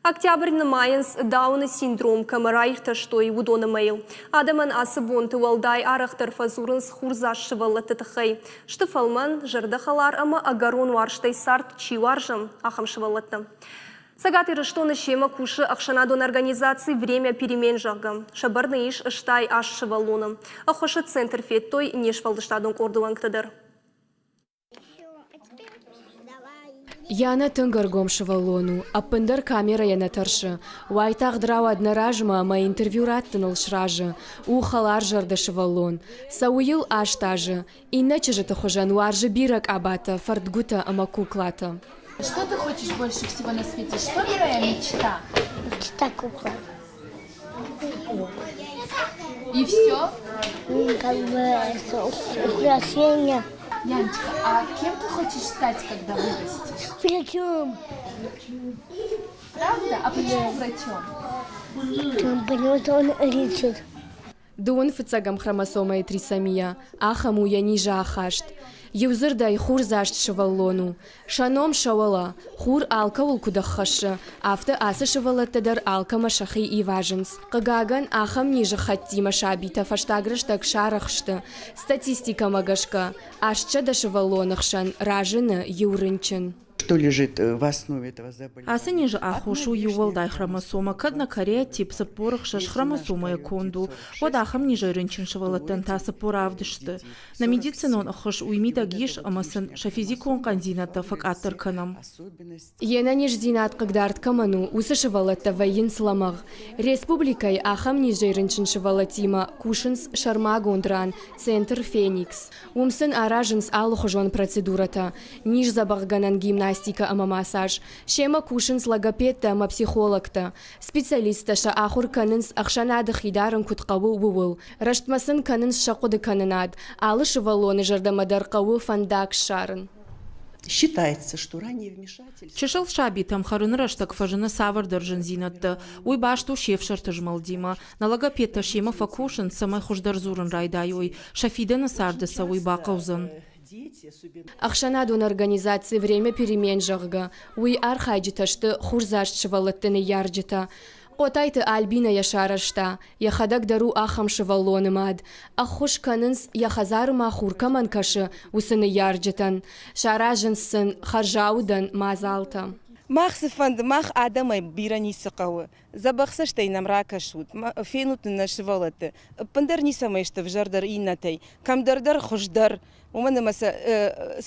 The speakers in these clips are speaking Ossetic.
Октябрь нымайынц, Дауны синдром кӕмӕ раиртӕстой, уыдоны мӕйыл. Адӕмӕн ацы бонты уӕлдай арӕхдӕр фӕдзурынц хурдзаст сывӕллӕтты тыххӕй. Сты фӕлмӕн, зӕрдӕхӕлар ӕмӕ ӕгӕрон уарзтӕй цард чи уарзы, ахӕм сывӕллӕттӕ. Цӕгат Ирыстоны семӕ кусы ӕхсӕнадон организаци «Время перемен», зӕгъгӕ. Сӕ бӕрны ис 88 сывӕллоны. Ӕххуысы центр федтой не сфӕлдыстадон къорды уӕнгтӕ дӕр. Янӕ тынг ӕргом сывӕллон у, ӕппындӕр камерӕйӕ нӕ тӕрсы. Уайтагъд рауад нӕ размӕ ӕмӕ интервью раттыныл сразы. У хӕларзӕрдӕ сывӕллон. Цӕуы йыл аст азы. Иннӕ чызджыты хуызӕн уарзы бирӕ къабатӕ, фӕрдгуытӕ ӕмӕ куклатӕ. Что ты хочешь больше всего на свете? Что твоя мечта? Мечта кукла. И все? Как бы украшение. Яночка, а кем ты хочешь стать, когда вырастешь? Врачом. Правда? А почему врачом? Потому что он лечит. Дыууын фыццӕгӕм хромосомӕйы трисомия, ахӕм у йӕ низы ахаст. Иудзырдӕй, хурдзаст сывӕллон у. Сӕ ном сӕ уӕлӕ, хур алкӕуыл куыд ӕххӕссы, афтӕ ацы сывӕллӕттӕ дӕр алкӕмӕ сӕхи ивазынц. Хъыгагӕн, ахӕм низы хаттимӕ сабитӕ фӕстаг рӕстӕг сарӕх сты. Статистикӕмӕ гӕсгӕ, 800 сывӕллоны хсӕн разыны иу рынчын. Что лежит в основе этого заболевания? Ацы низы аххос у иу уӕлдай хромосомӕ, кӕд нӕ кариотип 46 хромосомӕйӕ конд у, уӕд ахӕм низӕй рынчын сывӕллӕттӕн та 47 сты. Нӕ медицинон ӕххуыс уый мидӕг ис, ӕмӕ сын сӕ физикон хъӕндзинӕдтӕ фӕкъаддӕр кӕнӕм. Йе нӕниздзинад хъыгдард кӕмӕн у, уыцы сывӕллӕттӕ вӕййынц лӕмӕгъ. Республикӕйы ахӕм низӕй рынчын сывӕллӕттимӕ кусынц сӕрмагонд ран, центр «Феникс». Уым сын аразынц алыхуызон процедурӕтӕ, низдзӕбӕхгӕнӕн гимнастикӕ ӕмӕ массаж. Семӕ кусынц логопедтӕ ӕмӕ психологтӕ. Специалисттӕ сӕ ахуыр кӕнынц, ӕхсӕнады хи дарын куыд хъӕуы, ууыл. Рӕстмӕ сын кӕнынц сӕ хъуыдыкӕнынад. Алы сывӕллоны зӕрдӕмӕ дӕр хъӕуы фӕндаг ссарын. Считается, что раннее вмешательство... Чысыл сабитӕм хӕрыны рӕстӕг фӕзыны цавӕрдӕр зындзинӕдтӕ. Уый баст у се фсӕрты змӕлдимӕ. Нӕ логопедтӕ семӕ фӕкусынц, цӕмӕй хуыздӕр дзурын райдайой. Сӕ фидӕны царды сӕ уый бахъӕудзӕн. Ӕхсӕнадон организаци «Время перемен», зӕгъгӕ, уый архайджытӕ сты хурдзаст сывӕллӕтты ныййарджытӕ. Хъотайты Альбинӕ йӕ сарӕзта, йӕхӕдӕг дӕр у ахӕм сывӕллоны мад. Ӕххуыс кӕнынц, йӕ хӕдзары ма хур кӕмӕн кӕсы, уыцы ныййарджытӕн. Саразынц сын хӕрзаудӕн мадзалтӕ. Мах цы фӕнды, мах адӕмӕй бирӕ ницы хъӕуы. Дзӕбӕх цӕстӕй нӕм ракӕсут, фенут нын нӕ сывӕллӕтты. Ӕппындӕр ницӕмӕй сты ӕвзӕрдӕр иннӕтӕй, кӕмдӕр дӕр хуыздӕр, уымӕн ӕмӕ сӕ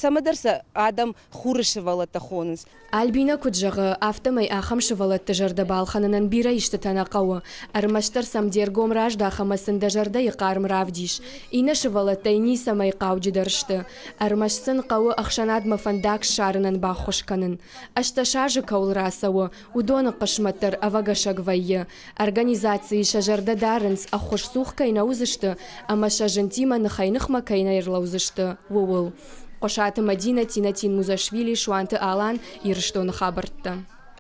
цӕмӕдӕр сӕ адӕм хуры сывӕллӕттӕ хонынц. Альбинӕ куыд зӕгъы, афтӕмӕй ахӕм сывӕллӕтты зӕрдӕ балхӕнынӕн бирӕ истытӕ нӕ хъӕуы. Ӕрмӕстдӕр сӕм де ргом раздах ӕмӕ сын дӕ зӕрдӕйы хъарм равдис. Иннӕ сывӕллӕттӕй ницӕмӕй хъауджыдӕр сты. Ӕрмӕст сын хъӕуы ӕхсӕнадмӕ фӕндаг ссарынӕн баххуыс кӕнын. 18 азы кӕуыл рацӕуы, уыдоны хъысмӕт дӕр ӕвӕгӕсӕг вӕййы. Организацийы сӕ зӕрдӕ дарынц, ӕххуысцух кӕй нӕ уыдзысты ӕмӕ сӕ зынтимӕ ныхӕй-ныхмӕ кӕй нӕ ӕрлӕудзысты, ууыл. Хъуысаты Мӕдинӕ, Тинатин Музашвили, Суанты Алан, Ирыстоны хабӕрттӕ.